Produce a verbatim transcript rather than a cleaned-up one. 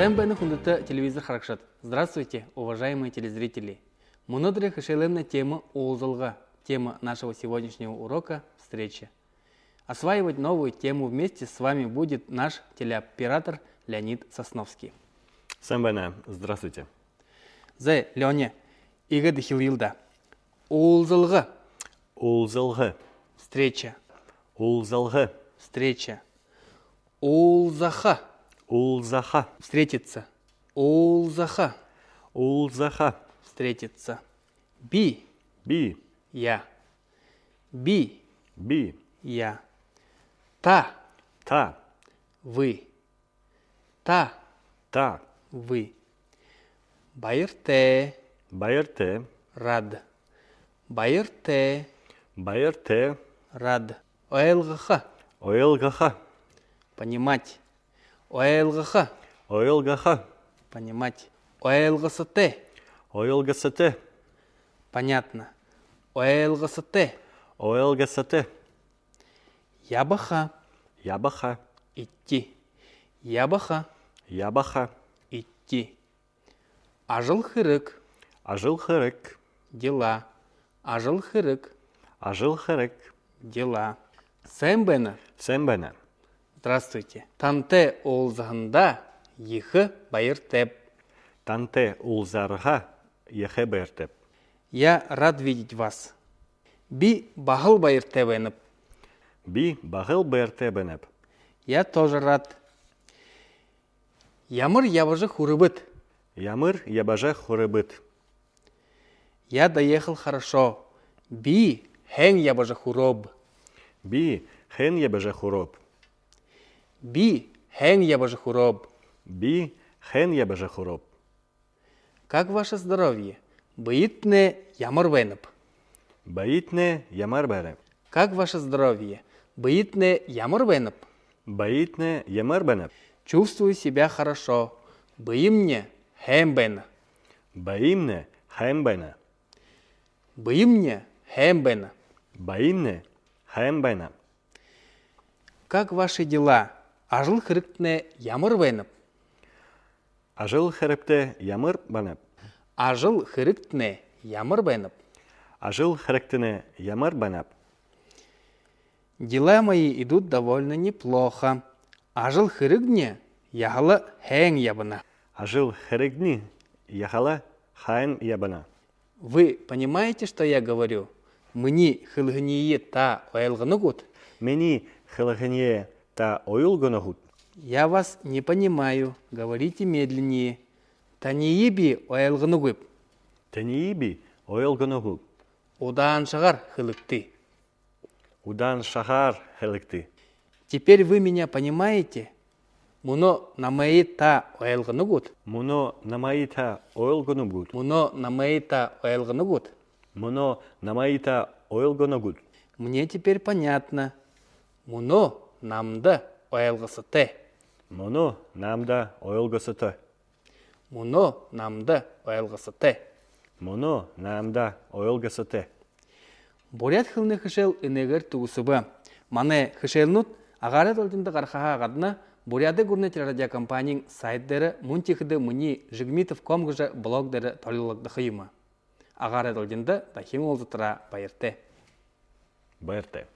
Сайн байна, хүндэтэ телевизор харагшад. Здравствуйте, уважаемые телезрители. Мүнөөдэрэй хэшээлнай тема уулзалга. Тема нашего сегодняшнего урока — встреча. Осваивать новую тему вместе с вами будет наш телеоператор Леонид Сосновский. Сайн байна. Здравствуйте. Зэ, Лёня, иигээд хэлэел даа. Уулзалга. Уулзалга. Встреча. Уулзалга. Встреча. Уулзаха. Уулзаха. Встретиться. Уулзаха. Уулзаха. Встретиться. Би. Би. Я. Би. Би. Я. Та. Та. Вы. Та. Та. Вы. Баяртай. Баяртай. Рад. Баяртай. Баяртай. Рад. Ойлгохо. Ойлгохо. Понимать. Ойлгохо. Ойлгохо. Понимать. Ойлгосотой. Ойлгосотой. Понятно. Ойлгосотой. Ойлгосотой. Ябаха. Ябаха. Идти. Ябаха. Ябаха. Идти. Ажал хэрэг. Ажал хэрэг. Дела. Ажал хэрэг. Ажал хэрэг. Дела. Сайн байна. Сайн байна. Здравствуйте. Тантай уулзаһандаа ехэ баяртайб. Тантай уулзаараа ехэ баяртайб. Я рад видеть вас. Би баһал баяртай байнаб. Би баһал баяртай байнаб. Я тоже рад. Ямар ябажа хүрэбэт? Ямар ябажа хүрэбэт? Я доехал хорошо. Би һайн ябажа хүрөөб. Би һайн ябажа хүрөөб. Би һайн ябажа хүрөөб. Би һайн ябажа хүрөөб. Как ваше здоровье? Бэетнай ямар байнаб? Бэетнай ямар байнаб? Как ваше здоровье? Бэетнай ямар байнаб? Бэетнай ямар байнаб? Чувствую себя хорошо. Бэемни һайн байна. Бэемни һайн байна. Бэемни һайн байна. Бэемни һайн байна. Как ваши дела? Ажал хэрэгтнай ямар байнаб? Ажал хэрэгтнай ямар байнаб? Ажал хэрэгтнай ямар байнаб? Ажал хэрэгтнай ямар байнаб? Дела мои идут довольно неплохо. Ажал хэрэгни яһала һайн ябана. Ажал хэрэгни яһала һайн ябана. Вы понимаете, что я говорю? Минии хэлэһэниие та ойлгоно гүт? Минии хэлэһэниие та ойлгоно гүт? Я вас не понимаю. Говорите медленнее. Таниие би ойлгоногүйб. Таниие би ойлгоногүйб. Удааншагаар хэлэгты. Удааншагаар хэлэгты. Теперь вы меня понимаете? Мүнөө намайе та ойлгоно гүт? Мүнөө намайе та ойлгоно гүт? Мүнөө намайе та ойлгоно гүт? Мүнөө намайе та ойлгоно гүт? Мне теперь понятно. Мүнөө намда ойлгосотой. Мүнөө намда ойлгосотой. Мүнөө намда ойлгосотой. Мүнөө намда ойлгосотой. Буряад хэлэнэй хэшээл энээгээр түгэсэбэ. Манай хэшээлнүүд агаарай долгиндо гарахаһаа гадна Буряадай гүрэнэй телерадиокомпаниин сайт дээрэ, мүн тиихэдэ минии Жигмитов ком гэжэ блог дээрэ толилогдохо юм. Агаарай долгиндо дахин уулзатараа баяртай. Баяртай.